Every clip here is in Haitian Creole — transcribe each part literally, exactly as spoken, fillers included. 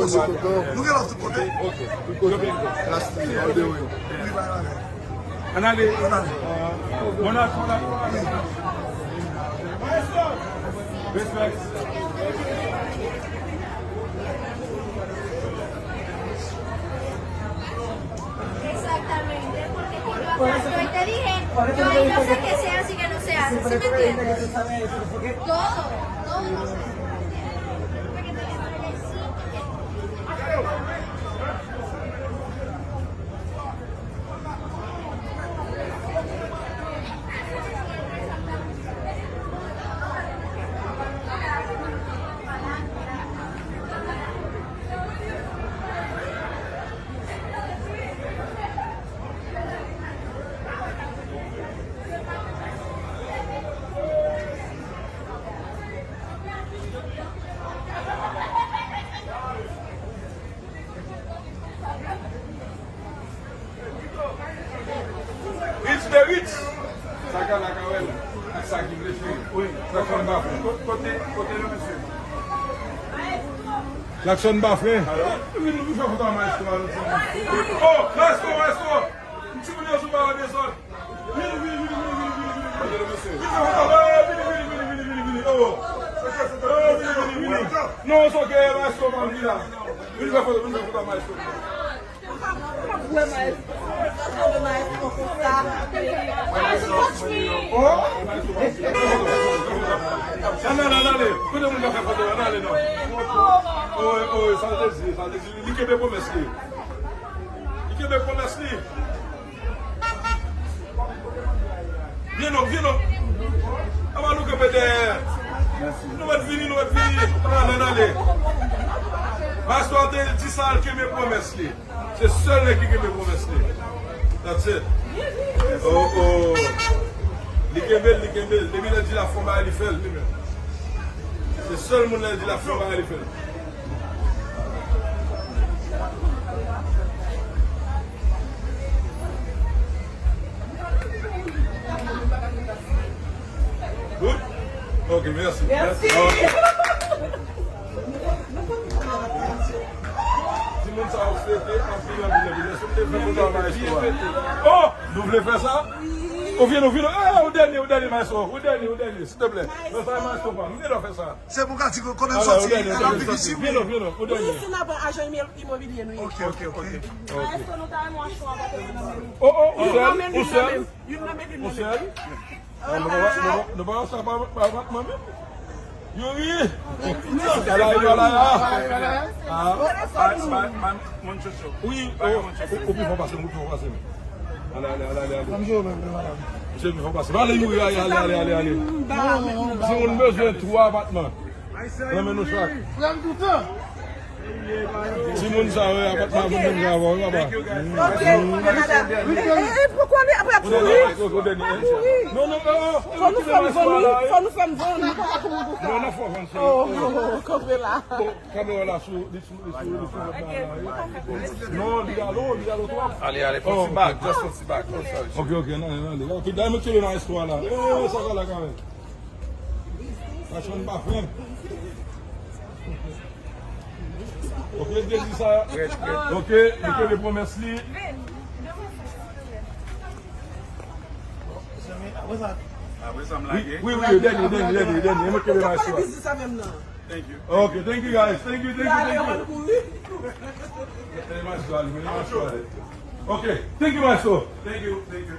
Nou gen lòt tout kote. Ok. Tout kote. Plas li, all the way. Ann ale. Ann ale. Monat, monat, monat. Respect. Exactamente, porque cuando actúa inteligente, yo, yo sé que se hace y que no se hace, ¿sí me entiendes? Todo, todo se hace. Rich de Rich. Sa ka la ka wè l. Ak sa ki vle fè. Wi. Klakson pa fre. Kote, kote le mesye? Klakson pa fre. Alo? Vin, vin fè foto a maestro a, nou ti moun. Oh, maestro, maestro. Ti moun yo sou pa de sòt. Vini, vini, vini, vini. Vini, vini, vini, vini, vini. Oh. Oh, vini, vini, vini. Non, it's okay, maestro, pa vini la. Vini fè foto, vini fè foto a maestro. Oh. Ann ale, ann ale. Kote moun ka fè foto, ann ale non. Oh, oh, sa l te di, sa l te di. Li kenbe pwomès li. Li kenbe pwomès li. Vyen non, vyen non. Apa nou kanpe dèyè. Nou mèt vini, nou mèt vini. Ann ale, ann ale. Maestro a te di sa, l kenbe pwomès li. Se sèl nèg ki kenbe pwomès li. That's it. Oh, oh. Li kenbe l, li kenbe l. Depi lè di l ap fè yon bagay, li fè l li menm. Se sèl moun lè di l ap fè yon bagay, li fè l. Good? Ok, mèsi. Mèsi. Ok. Timoun sa yo fete anpil, anpil, anpil. Èske nou te fè foto a maestro a? Oh! Nou vle fè sa? Ou vin, ou vin, eh, ou dènye, ou dènye, maestro. Ou dènye, ou dènye, silteplè. Fè sa, maestro pa. M gen dwa fè sa. Se pou Kati konnen m sòti, e pa difisil. Vin, vin, ou dènye. Wi, si n ap ajan imobilye nou ye. Ok, ok, ok. Maestro, nou ta renmen yon chwa pa te nan men nou. Oh, oh, ou sèl, ou sèl? Youn nan men, youn nan men. Ou sèl? Ah, nou pa, nou pa, nou pa sa pa, pa, pa, pa, menm. Youri! Ala, ala, ala. Ah. Wi, oh, ou, ou pi fò pase m, ou pi fò pase m. Ale, ale, ale, ale, ale. Misye pi fò pase m. Ale, Youri, ale, ale, ale, ale, ale. Si moun bezwen twa apatman, nan men nou chak. Frè m toutan. Timoun sa yo, apatman pou moun sa yo, papa. Ok, ok, madanm. E, e, e, poko ale apre ap kouri. Pa kouri. Non, non, non, non. Fò nou fè m vann, wi. Fò nou fè m vann. Non, non, fò vann, cheri. Oh, oh, oh, kanpe la. Oh, kamera la sou, li sou, li sou, li sou. Non, li alo, li alo twòp. Ale, ale, fò ti bag, just fò ti bag. Oh, sorry. Ok, ok, nan, nan, nan. Epi, dayè, mwen tire nan istwa la. Eh, sa ka la, kanmenm. Sa chanm pa fè. Ok, Jezi sa. Ok, li kenbe pwomès li. Apre sa, m lage. Wi, wi, wi, dènye, dènye, dènye, dènye. Mwen kenbe maestro. Thank you. Ok, thank you, guys. Thank you, thank you, thank you. Kenbe maestro, kenbe maestro. Ok, thank you, maestro. Thank you, thank you.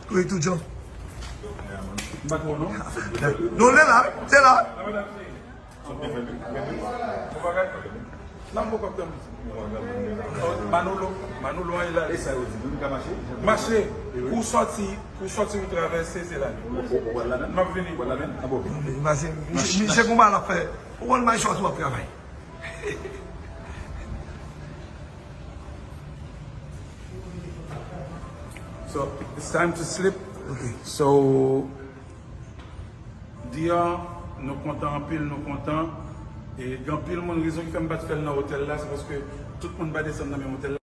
Wi, tout jan. Non, li la, li la. Manolo, Manolo, an la. Mache, pou sòti, pou sòti, ou travèse, se la. M ap vini. Misye, misye konba l ap fè. Ou konn may chwa tou ap travay. So, it's time to sleep. Ok. So, Dior, nou kontan anpil, nou kontan. E gen anpil moun, rezon ki fè m pa t fè l nan otèl la, se paske tout moun pa desann nan menm otèl la.